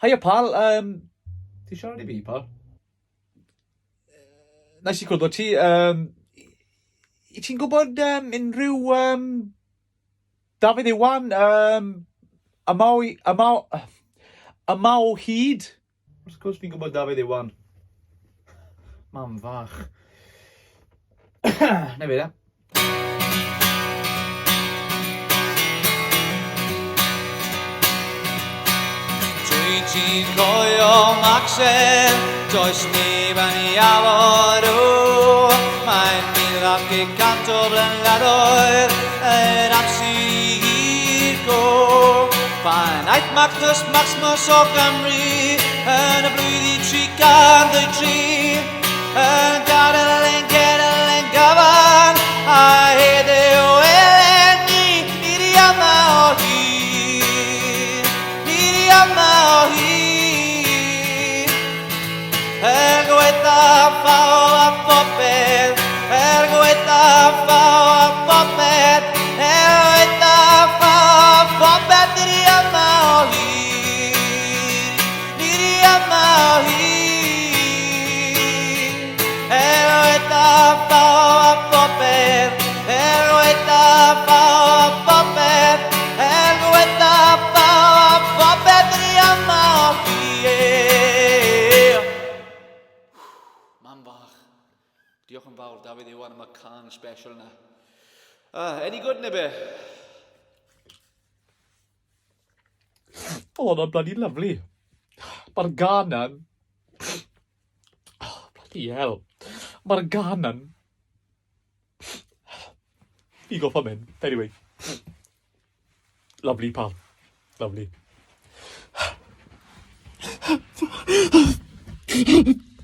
Hiya pal, um, ti siarad i fi pal? Nice i cwrdd â ti, um, i ti'n gwybod um, unrhyw um, Dafydd Iwan, um, yma o, yma o, yma o hyd? Wrth gwrs fi'n gwybod Dafydd Iwan. Mam fach. Na fe, Dwi ti'n coio Maxen, does neb yn ei afod o. Mae'n 1800 o blynyddoedd yn amser hir go. Pan aeth Magnus Maximus o Gymru yn y flwyddyn 303, yn gadael ein genedl yn gyfan, a heddiw eleni, ni di yma o hyd, ni di yma o hyd. Er gwaetha pawb a phopeth, er gwaetha pawb a phopeth, er gwaetha pawb a phopeth, ni di yma o hyd, ni di yma o hyd. Er gwaetha pawb a phopeth, er gwaetha pawb a phopeth, er gwaetha pawb a phopeth, ni di yma o hyd. Mam fach. Diolch yn fawr Dafydd Iwan am y can special yna. Any good neu be? Oedd hwnna'n bloody lovely. Mae'r gan yn... Oh, bloody hell. Mae'r gan yn... Fi goffa mynd. Anyway. Lovely pal. Lovely.